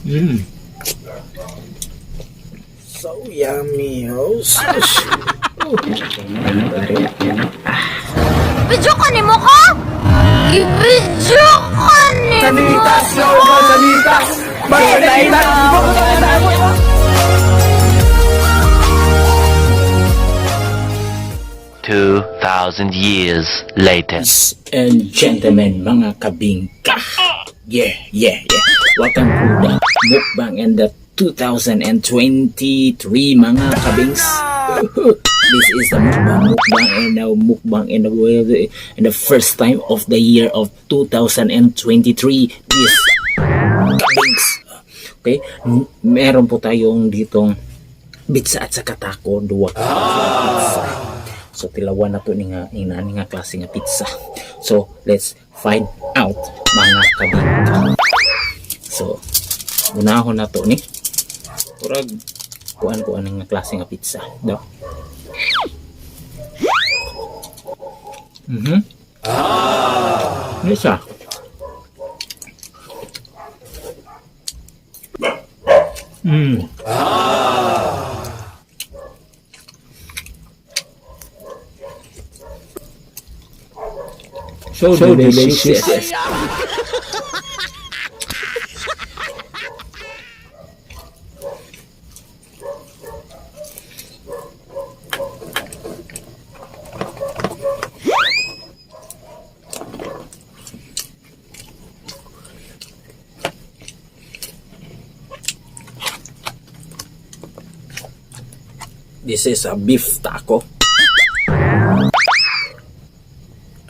So yummy. Oh, sus. Video ka ni mo ko? I-video ka ni mo. 2,000 years later. Ladies and gentlemen, mga kabingka. Yeah. Welcome to the mukbang and the 2023, mga kabings. This is the mukbang and now mukbang in the world and the first time of the year of 2023. This kabings. Okay, meron po tayong ditong pizza at saka taco, duwa ka pizza. So tilawan na to ni nga inani nga klase nga pizza. So let's find out, mga kabingka. So unahon na to ni. Murag kuan kuan nga klase nga pizza. Do. Ano siya? So delicious. This is a beef taco.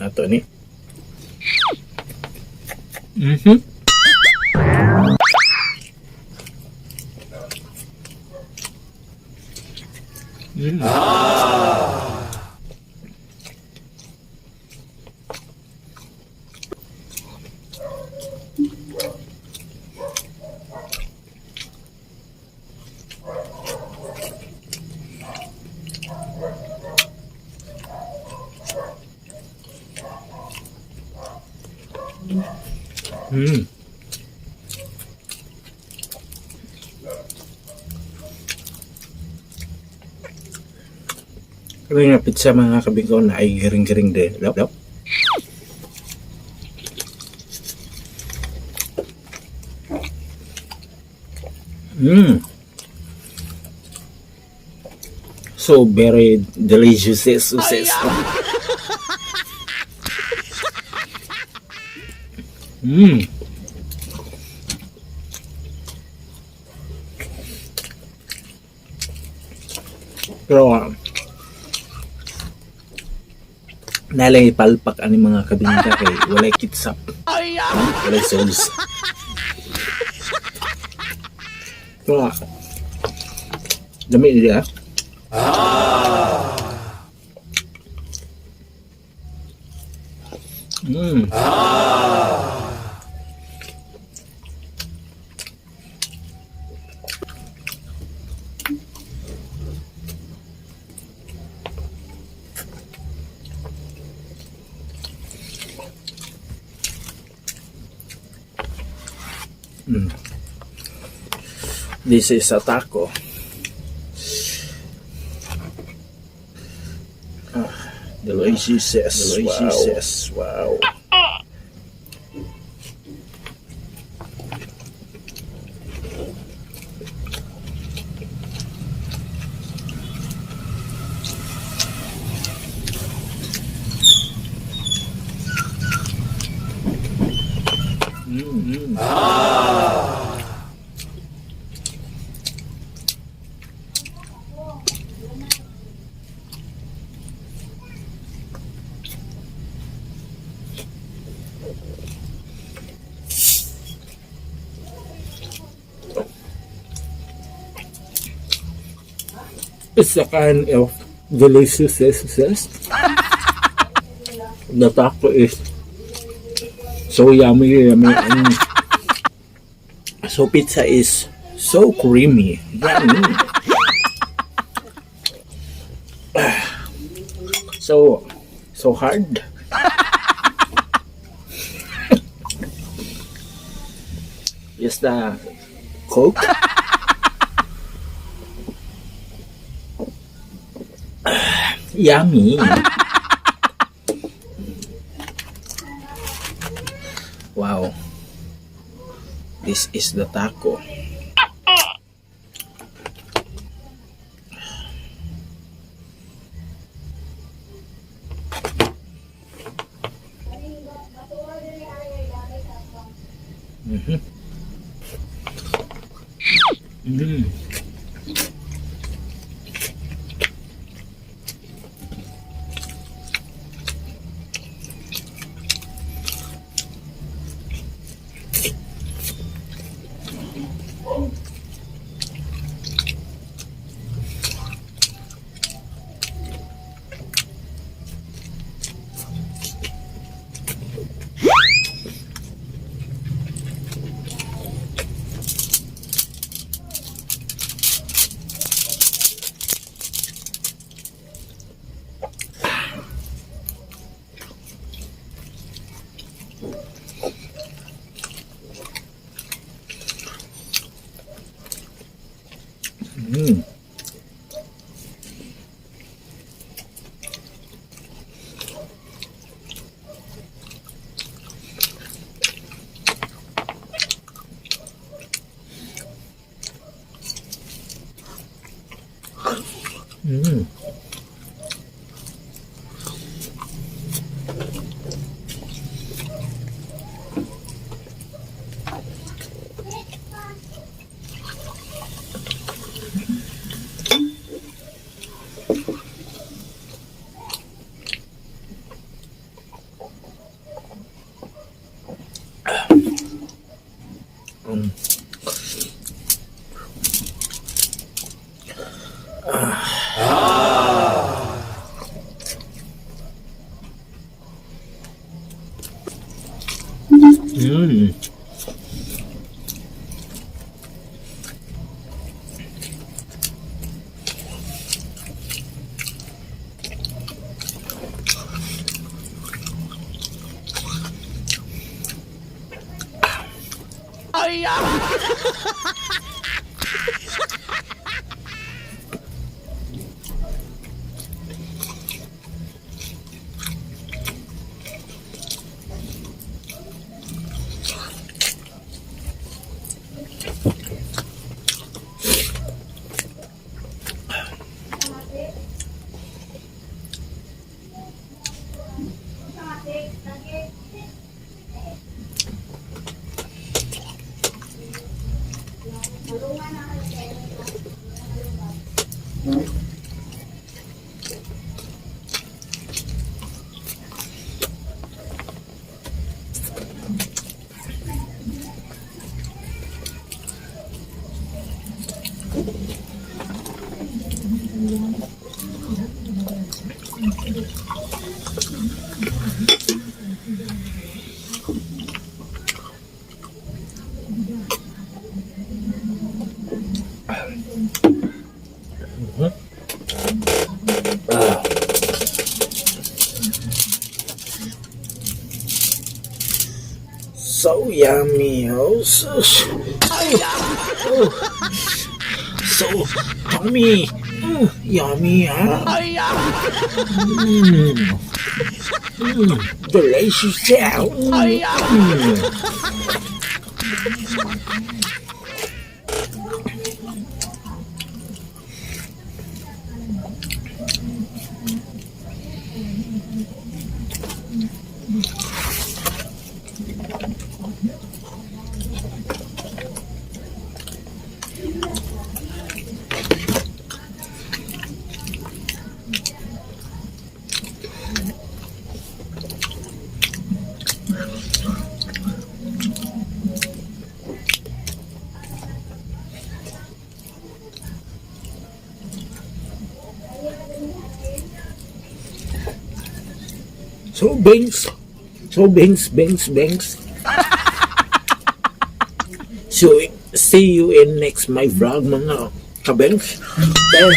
Ato ni. Pero yung pizza, mga kabingko, na ay garing-garing din. Lop, lop. So very delicious. Success. Pero nalay palpak ani, mga kabingka, kay walay kitsap. Walay sauce. Pero dami niya. This is a taco. Ah, delicious. Delicious. Wow. It's a kind of delicious. The taco is so yummy, yummy. So pizza is so creamy. Yummy. So, so hard. Yes, the Coke. Yummy. Wow. This is the taco. So yummy. Oh, so, oh, so yummy. Yummy, huh? Delicious. Yeah. So, Banks. So, Banks, Banks, Banks. So, see you in next my vlog, mga kabengs. Dahil,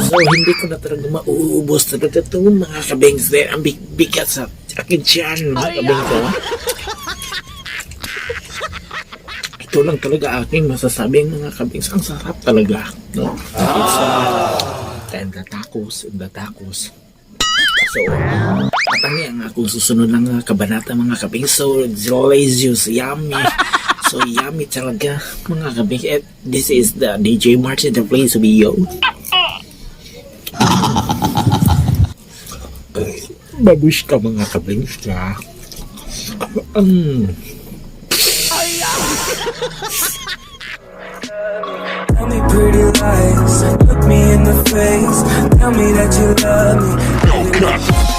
so, hindi ko na talaga mauubos talaga ito, mga kabengs. Dahil, ang bigat sa akin tiyan, mga kabengs. Oh. Ito lang talaga aking masasabi, mga kabings. Ang sarap talaga. No? It's, and the tacos, and the tacos. So, atani ang akong susunod lang nga kabanata, mga kabings. So, delicious, yummy. So, yummy talaga, mga kabings. Eh, this is the DJ Martin, the place to be, yo. Babushka, mga kabings ka. Tell me pretty lies, look me in the face. Tell me that you love me.